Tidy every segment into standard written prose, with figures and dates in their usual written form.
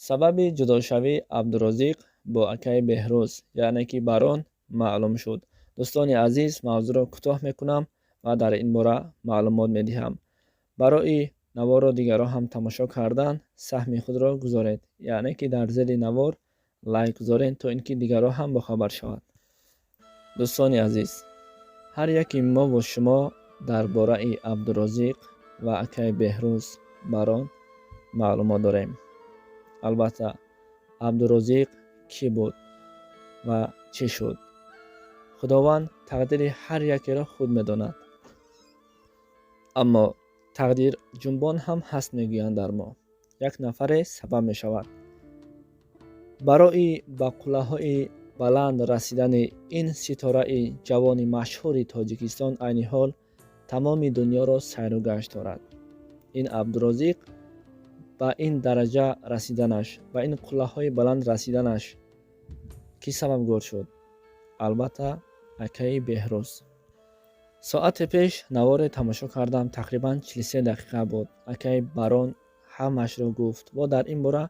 Сабаби ҷудошавии Абдурозиқ бо акаи Беҳрӯз, яъне ки Барон, маълум шуд. Дӯстони азиз, мавзӯъро кӯтоҳ мекунам ва дар ин бора маълумот медиҳам. Барои наворро дигарон ҳам тамошо кардан саҳми худро гузоред, яъне ки дар зери навор лайк гузоред, то ин ки дигарон ҳам бохабар шавад. Дӯстони азиз, ҳар яки мову шумо дар бораи Абдурозиқ ва акаи Беҳрӯз Барон маълумот дорем. Албатта, Абдурозиқ кӣ буд ва чӣ шуд? Худованд тақдири ҳар якеро худ медонад, аммо тақдир ҷунбон ҳам ҳаст, мегӯянд. Дар мо як нафаре сабаб мешавад барои ба қуллаҳои баланд расидани ин ситораи ҷавони машҳури Тоҷикистон. Айни ҳол тамоми дунёро сайру гашт дорад. Ин Абдурозиқ ба ин дараҷа расиданаш, ба ин қуллаҳои баланд расиданаш кӣ сабабгор шуд? Албатта, акаи Беҳрӯз. Соате пеш наворе тамошо кардам, тақрибан 43 дақиқа буд. Акаи Барон ҳамаашро гуфт ва дар ин бора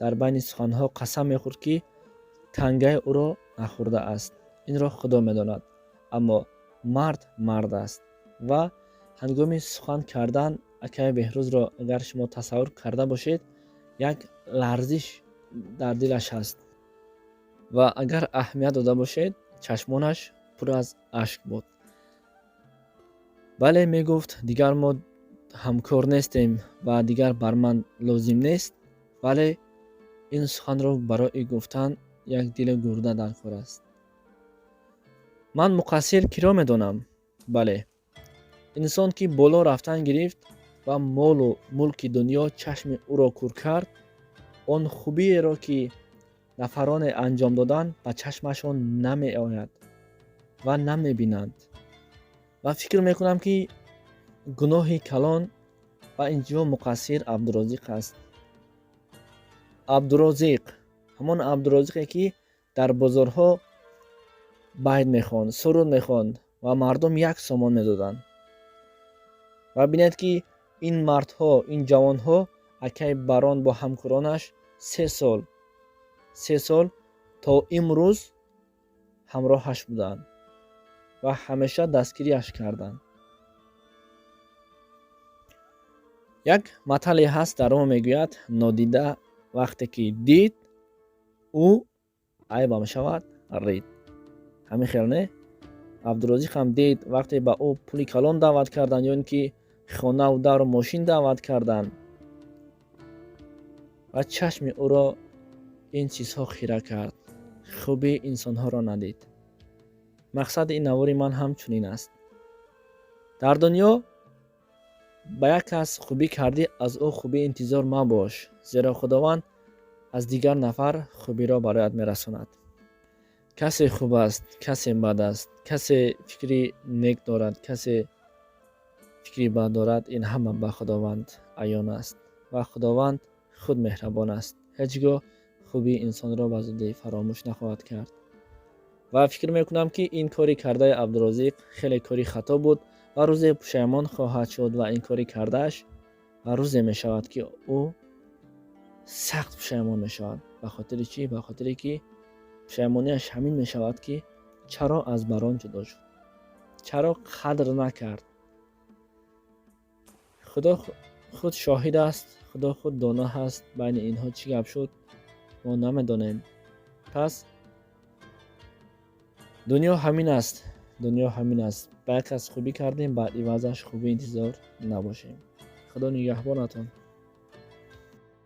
дар байни суханҳо қасам мехӯрд, ки тангаи ӯро нахӯрдааст. Инро Худо медонад, аммо мард мард аст ва ҳангоми сухан кардан акаи Беҳрӯзро агар шумо тасаввур карда бошед, як ларзиш дар дилаш ҳаст ва агар аҳамият дода бошед, чашмонаш пур аз ашк буд. Бале, мегуфт, дигар мо ҳамкор нестем ва дигар бар ман лозим нест, вале ин суханро барои гуфтан як дили гурда дар кор аст. Ман муқассир киро медонам? Бале, инсон ки боло рафтан гирифт ва молу мулки дунё чашми ӯро кур кард, он хубиеро, ки нафароне анҷом доданд, ба чашмашон намеояд ва намебинанд. Ва фикр мекунам, ки гуноҳи калон ва инҷо муқассир Абдурозиқ аст. Абдурозиқ, ҳамон Абдурозиқе, ки дар бозорҳо байт мехонд, суруд мехонд ва мардум 1 сомон медоданд. Ва бинед, ки ин мардҳо, ин ҷавонҳо, акаи Барон бо ҳамкоронаш 3 сол, 3 сол то имрӯз ҳамроҳаш буданд ва ҳамеша дастгириаш карданд. Як матале ҳаст, дар он мегӯяд: нодида вақте ки дид, ӯ айба мешавад рид. Ҳамин хел не? Абдурозиқ ҳам дид, вақте ба ӯ пули калон даъват карданд ё ин ки хонаву дару мошин даъват карданд ва чашми ӯро ин чизҳо хира кард, хубии инсонҳоро надид. Мақсади ин навори ман ҳам чунин аст: дар дунё ба як кас хубӣ кардӣ, аз ӯ хубӣ интизор мабош, зеро Худованд аз дигар нафар хубиро бароят мерасонад. Касе хуб аст, касе бад аст, касе фикри нек дорад, касе фикри бад дорад. Ин ҳама ба Худованд аён аст ва Худованд худ меҳрабон аст, ҳеҷ гоҳ хубии инсонро ба зудӣ фаромӯш нахоҳад кард. Ва фикр мекунам, ки ин кори кардаи Абдурозиқ хеле кори хато буд ва рӯзе пушаймон хоҳад шуд ва ин кори кардааш ва рӯзе мешавад, ки ӯ сахт пушаймон мешавад. Ба хотири чӣ? Ба хотире ки пушаймонияш ҳамин мешавад, ки чаро аз Барон ҷудо шуд, чаро қадр накард. Худо худ шоҳид аст, Худо худ доно ҳаст. Байни инҳо чӣ гап шуд, мо намедонем. Пас дунё ҳамин аст, дунё ҳамин аст. Ба як кас хубӣ кардем, бар ивазаш хубӣ интизор набошем. Худо нигаҳбонатон.